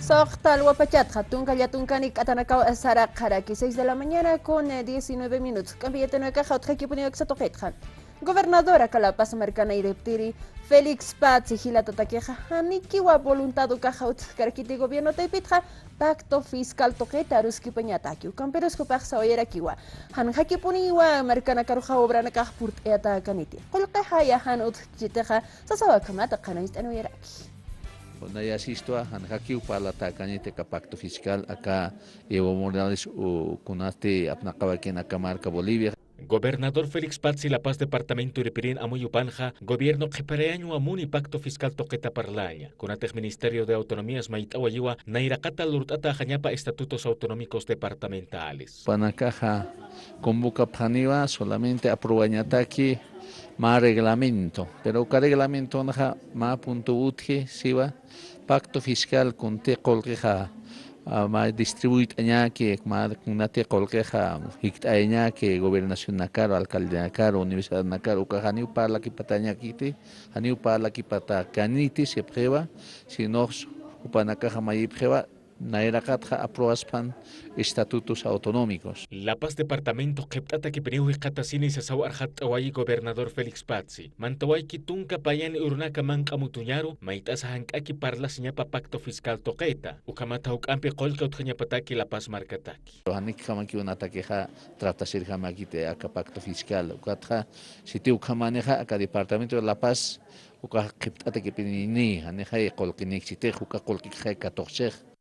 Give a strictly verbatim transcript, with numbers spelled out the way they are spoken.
Soxta alwapachatxa tunka llatunkani k'atanakaw saraqaraki, seis de la mañana con diecinueve minutos. K'ampiyatanakaxa utjakipuniw aksa tuqitxa. Gobernadora aka La Paz markana iriptiri Félix Patzi jilatatakixa janikiwa voluntad ukaxa utjkarakiti gobierno taypitxa pacto fiscal tuqita aruskipañataki. Ukampirus jupax sawayarakiwa, janjakipuniwa markanakaruxa obranakax purt'ayatakaniti. Qullqixaya jan utjkchitixa sasawa akhamata qhanancht'aniwayaraki. Kunayasistwa janjakiw parlatakaniti aka pacto fiscal aka Evo Morales u kunasti apnaqawakin aka marka Bolivia. Gobernador Félix Patzi La Paz departamento iripirin amuy jupanxa gobierno qhiparayañwa muni pacto fiscal tuqita parlaña. Kunatix Ministerio de Autonomías mayt'awayiwa nayraqata lurt'ataxañapa estatutos autonómicos departamentales. Panakaxa convocapxaniwa solamente aprobañataki mä reglamento, pero uka reglamentonxa mä punto utji siwa pacto fiscal kunti qullqixa, a, mä distribuyt'añaki, mä kunati qullqixa jikt'ayañaki gobernacionnakaru, alcaldenakaru, universidadnakaru, ukax janiw parlakipatañakiti, janiw parlakipatakaniti sipxiwa, sinox jupanakaxa mayipxiwa, nayraqatxa aprobaspan estatutos autonómicos. La Paz departamento qhipt'atakipiniw jikxatasini sasaw arxatt'awayi gobernador Félix Patzi. Mantawayki tunka payan urunaka manq'amutuñaru, mayt'asa jank'aki parlasiñapa pacto fiscal tuqita. Ukhamat jawk'ampi qullqi utjañapataki La Paz markataki. Janikjamakiw natakixa tratasirjamakiti aka pacto fiscal. Ukatxa siti ukhamanixa aka departamento de La Paz uka qhipt'atakipini, janixay qullqinikchitix, uka qullqikxay katuqchix.